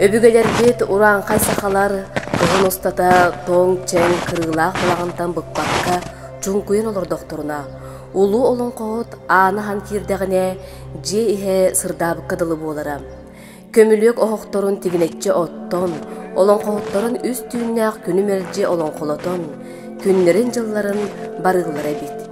Өбүгэлэрбит урааҥхай сахалар кыһын устата тоҥ-чэҥ кырыылаах балаҕантан быкпакка чуҥкуйан олордохторуна, улуу олоҥхоһут ааны аһан киирдэҕинэ, дьиэ иһэ сырдаабыкка дылы буолара. Көмүлүөк оһохторун тигинэччи оттон, олоҥхоһуттарын үс түүннээх күнү мэлдьи олоҥхолотон, күннэрин-дьылларын барыыллара эбит.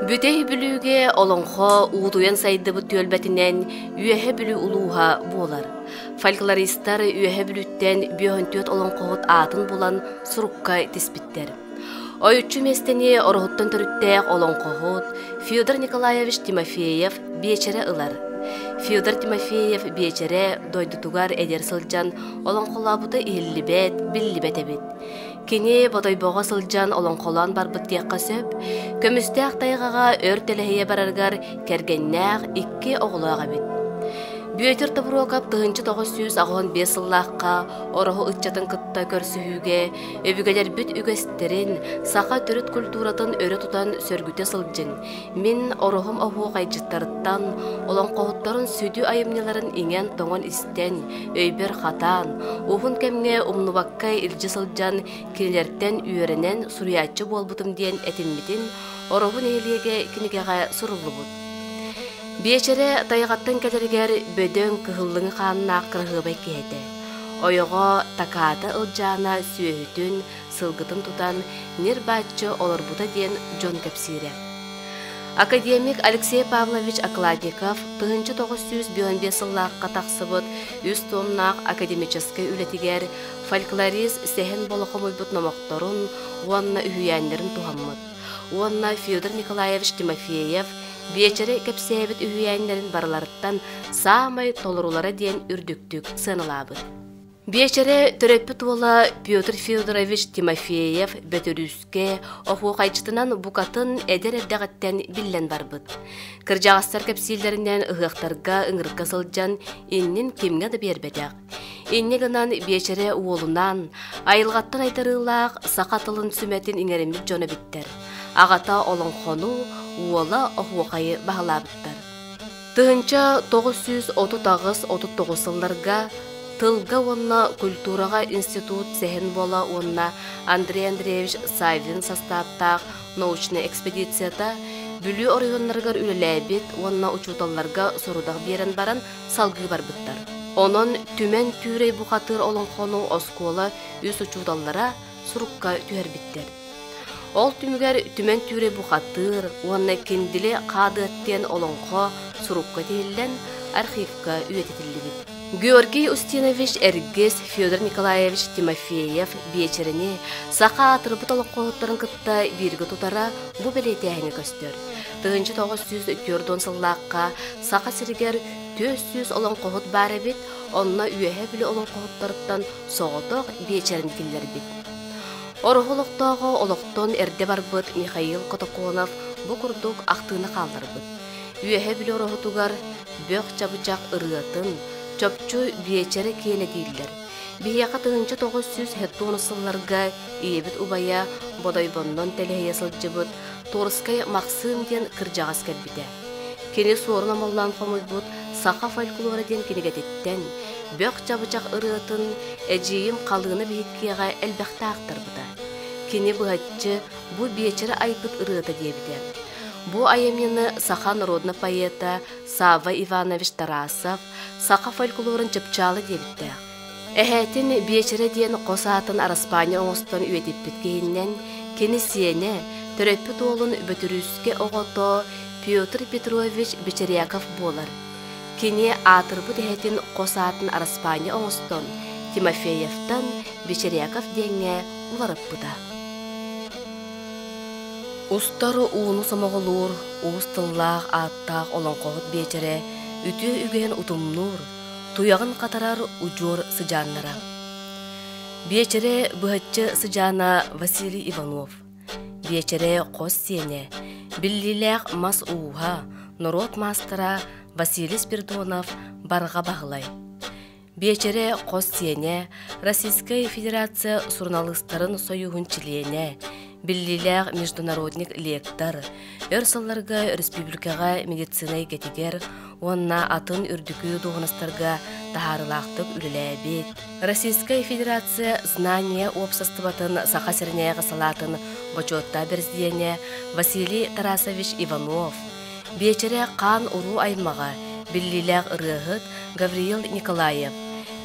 Бүтэй Бүлүүгэ олоҥхо уутуйан сайдыбыт түөлбэтинэн Үөһэ Бүлүү улууһа буолар. Фольклористар Үөһэ Бүлүүттэн бүөһүн олоҥхоһут аатын булан сурукка тиспиттэр. Ойуччу миэстэни Ороһуттан төрүттээх олоҥхоһут Федор Николаевич Тимофеев биэчэрэ ылар. Федор Тимофеев биэчэрэ дойдутугар эдэр сылдьан олоҥхолообута иһиллибэт, биллибэт эбит. Кини Бодойбоҕо сылдьан олоҥхолоон барбыт диэххэ сөп. Көмүстээх тайҕаҕа өр тэлэһийэ барарыгар кэргэннээх икки оҕолоох эбит. Бүөтүр Тобуруокап 1985 сыллаахха Ороһу ыччатын кытта көрсүһүүгэ өбүгэлэрбит үгэстэрин, саха төрүт культуратын өрө тутан сөргүтэ сылдьыҥ, мин Ороһум оһуохайдьыттарыттан, олоҥхоһуттарын сүдү айымньыларын иҥэн-тоҥон истэн, өйбөр хатаан, уһун кэмҥэ умнубакка илдьэ сылдьан, кинилэртэн үөрэнэн суруйааччы буолбутум диэн этиммитин Ороһу нэһилиэгэ кинигэҕэ суруллубут. Биэчэрэ тайҕаттан кэлэригэр бөдөҥ кыһыллыҥы хааннаах кыраһыабай киһи этэ. Ойоҕо Такаата Ылдьаана сүөһүтүн, сылгытын тутан ньир-бааччы олорбута диэн дьон кэпсиирэ. Академик Алексей Павлович Окладников 1995 сыллаахха тахсыбыт үс туомнаах академическай үлэтигэр фольклорист Сэһэн Боло хомуйбут номохторун уонна үһүйээннэрин туһаммыт уонна Федор Николаевич Тимофеев биэчэри кэпсээбит үһүйээннэрин барыларыттан саамай толорулара диэн үрдүктүк сыаналаабыт. Биэчэрэ төрөппүт уола Петр Федорович Тимофеев Бөтүрүүскэ оһуохайдьытынан букатын эдэр эрдэҕиттэн биллэн барбыт. Кырдьаҕастар кэпсииллэринэн ыһыахтарга ыҥырыкка сылдьан иннин кимҥэ да биэрбэтэх. Инньэ гынан Биэчэрэ уолунаан айылҕаттан айдарыылаах саха тылын сүмэтин иҥэриммит дьон эбиттэр. Аҕата олоҥхону, уола оһуохайы баһылаабыттар. 1938-39 сылларга Тылга уонна культураҕа институт Сэһэн Бола уонна Андрей Андреевич Саввин састааптаах научнай экспедицията Бүлүү оройуоннарыгар үлэлээбит уонна учууталларга сорудах биэрэн баран салгыы барбыттар. Онон Түмэн Түүрэй бухатыыр олоҥхону оскуола үс учууталлара сурукка түһэрбиттэр. Ол түмүгэр Түмэн Түүрэй бухатыыр уонна Киндили Хаадыат диэн олоҥхо сурукка тиһиллэн архивка үйэтитиллибит. Георгий Устинович Эргис, Федор Николаевич Тимофеев биэчэрэни саха аатырбыт олоҥхоһуттарын кытта бииргэ тутара бу бэлиэтээһиҥҥэ көстөр. 1940 сыллаахха Саха сиригэр 400 олоҥхоһут баар эбит, онно Үөһээ Бүлүү олоҥхоһуттарыттан соҕотох биэчэрин киллэрбит. Ороһу олохтооҕо олохтон эрдэ барбыт Михаил Котоконов бу курдук ахтыыны хаалларбыт. Үөһээ Бүлүү Ороһутугар бөх чабычах ырыатын, чопчу биэчэрэ киэнэ дииллэр. Биһиэхэ 1970 сылларга ийэбит убайа Бодойбоннон тэлэһийэ сылдьыбыт Торскай Махсыым диэн кырдьаҕас кэлбитэ. Кини суорун омоллоон хомуйбут «Саха фольклора» диэн кинигэтиттэн бөх чабычах ырыатын эдьиийим Халыына биһиккиэҕэ элбэхтэ аахтарбыта. Кини быһаччы бу биэчэрэ айбыт ырыата диэбитэ. Бу айымньыны саха народнай поэта Савва Иванович Тарасов саха фольклорун чыпчаала диэбиттээх. Эһээтин Биэчэрэ диэн хос аатын араспаанньа оҥостон үйэтиппит киһиннэн кини сиэнэ, төрөппүт уолун Бөтүрүүскэ оҕото Петр Петрович Бечеряков буолар. Кини аатырбыт эһэтин хос аатын араспаанньа оҥостон Тимофеевтан Бечеряков диэҥҥэ уларыппыта. Устар ууну сомоҕолуур, уус тыллаах ааттаах олоҥхоһут биэчэрэ үтүө үгэһин утумнуур, туйаҕын хатарар удьуор сыдьааннара. Биэчэрэ быһаччы сыдьаана Василий Иванов, Биэчэрэ хос сиэнэ, биллиилээх мас ууһа, норуот маастара Василий Спиридонов Барҕа Баһылай. Биэчэрэ хос сиэнэ, Российскай Федерация суруналыыстарын сойууһун чилиэнэ, биллиилээх международник лектор, өр сылларга республикаҕа медицина эйгэтигэр уонна атын үрдүкү дуоһунастарга таһаарыылаахтык үлэлээбит, Российскай Федерация Знание уопсастыбатын Саха сиринээҕи салаатын бочуоттаах бэрэсидьиэнэ Василий Тарасович Иванов, Биэчэрэ хаан уруу аймаҕа, биллиилээх ырыаһыт Гавриил Николаев,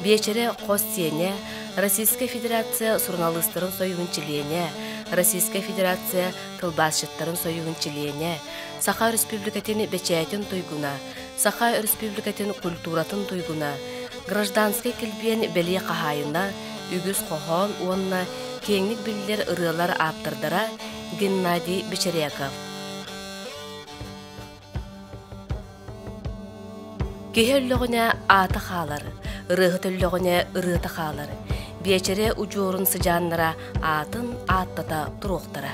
Биэчэрэ хос сиэнэ, Российскай Федерация суруналыыстарын сойууһун чилиэнэ, Российскай Федерация тылбаасчыттарын сойууһун чилиэнэ, Саха Өрөспүүбүлүкэтин бэчээтин туйгуна, Саха Өрөспүүбүлүкэтин культуратын туйгуна, Гражданскай килбиэн бэлиэ хаһаайына, үгүс хоһоон уонна киэҥник биллэр ырыалар ааптардара Геннадий Бечеряков. Киһи өллөҕүнэ аата хаалар, ырыаһыт өллөҕүнэ ырыата хаалар. Биэчэрэ удьуорун сыдьааннара аатын ааттата туруохтара.